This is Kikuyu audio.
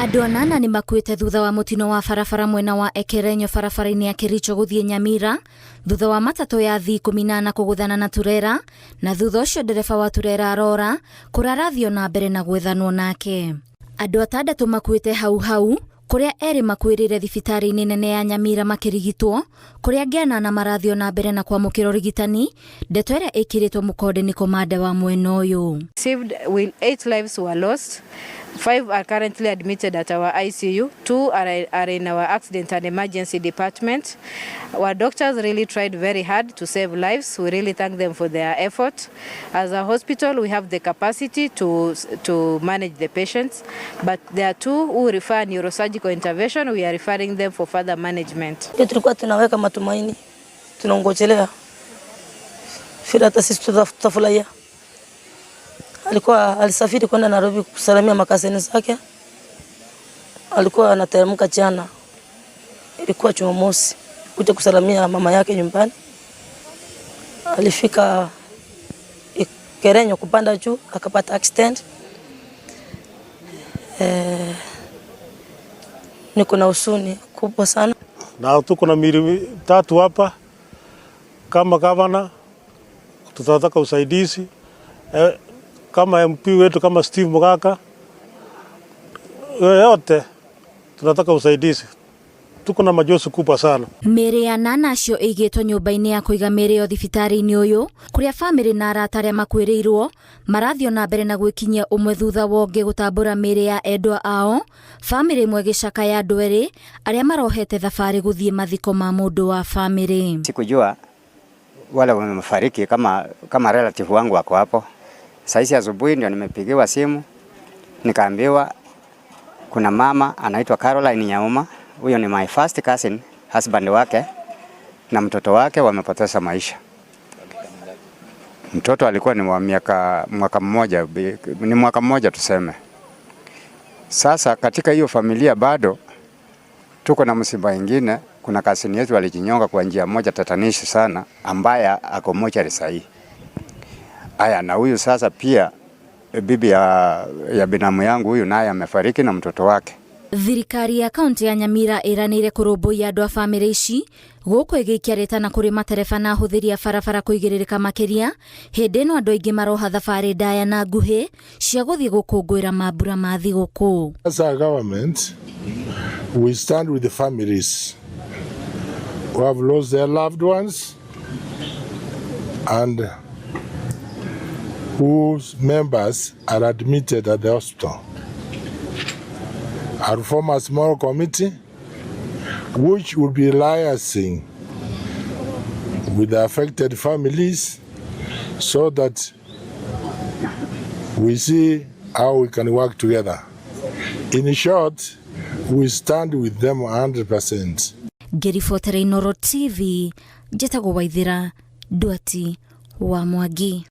Andũ anana nĩ makuĩte thutha wa mũtino wa barabara mwena wa Ekerenyo barabara-inĩ ya Kericho gũthiĩ Nyamira thutha wa matatũ ya athii 14 kũgũthana na turera na thutha ũcio ndereba wa turera arora kũrarathiĩ na mbere na gwethanwo nake. Andũ atandatũ makuĩte hau hau kũrĩa erĩ makuĩrĩire thibitarĩ-inĩ nene ya Nyamira makĩrigitwo kũrĩa angĩ anana marathiĩ na mbere na kwamũkĩra ũrigitani, ndeto ĩrĩa ĩkĩrĩtwo mũkonde nĩ komanda wa mwena ũyũ. Saved, will eight lives were lost. Five are currently admitted at our ICU. Two are in our accident and emergency department. Our doctors really tried very hard to save lives. We really thank them for their effort. As a hospital, we have the capacity to manage the patients, but there are two who refer neurosurgical intervention. We are referring them for further management. Ndio tulikuwa tunaweka matumaini, tunangojelea vile hata sisi tutafurahia. Alikuwa alisafiri kwenda Nairobi kusalamia macousin zake, alikuwa anateremka jana, ilikuwa Jumamosi, kuja kusalamia mama yake nyumbani. Alifika Kerenyo kupanda juu akapata accident. Niko na huzuni kubwa sana. Na tuko na miili tatu hapa. Kama gavana tutataka usaidizi kama MP wetu kama Steve Mugaka, yote tunataka usaidizi. Tuko na majonzi kubwa sana. Mĩĩrĩ ya anana acio ĩigĩtwo nyũmba-inĩ ya kũiga mĩĩrĩ ĩyo thibitarĩ-inĩ ũyũ kũrĩa bamĩrĩ na arata arĩa makuĩrĩirwo marathiĩ na mbere na gwĩkinyia ũmwe thutha wa ũngĩ gũtambũra mĩĩrĩ ya endwa ao, bamĩrĩ ĩmwe ĩgĩcakaya andũ erĩ arĩa marohete thabarĩ gũthiĩ mathiko ma mũndũ wa bamĩrĩ. Sikujua wale wamefariki kama relative wangu wako hapo. Saisi asubuhi ndio nimepigiwa simu nikaambiwa kuna mama anaitwa Caroline Nyauma, huyo ni my first cousin, husband wake na mtoto wake wamepoteza maisha. Mtoto alikuwa ni wa miaka mwaka mmoja, ni mwaka mmoja tuseme. Sasa katika hiyo familia bado tuko na msiba ingine. Kuna cousin yetu alijinyonga kwa njia moja tatanishi sana, ambaye ako mochari sahi. Aya, na huyu sasa pia bibi ya binamu yangu huyu naye amefariki na mtoto wake. Thirikari ya kaunti ya Nyamira ĩranĩire kũrũmbũiya andũ a bamĩrĩ ici gũkũ ĩgĩikia rĩtana kũrĩ matereba na ahũthĩri a barabara kũigĩrĩrĩka makĩria hĩndĩ ĩno andũ aingĩ maroha thabarĩ ndaya na nguhĩ cia gũthiĩ gũkũngũĩra mambura ma thigũkũ. As a government, we stand with the families who have lost their loved ones and whose members are admitted at the hospital. I'll form a small committee which will be liaising with the affected families so that we see how we can work together. In short, we stand with them 100%. Ngĩribotera Inooro TV, njĩtagwo Waithĩra Ndwati wa Mwangi.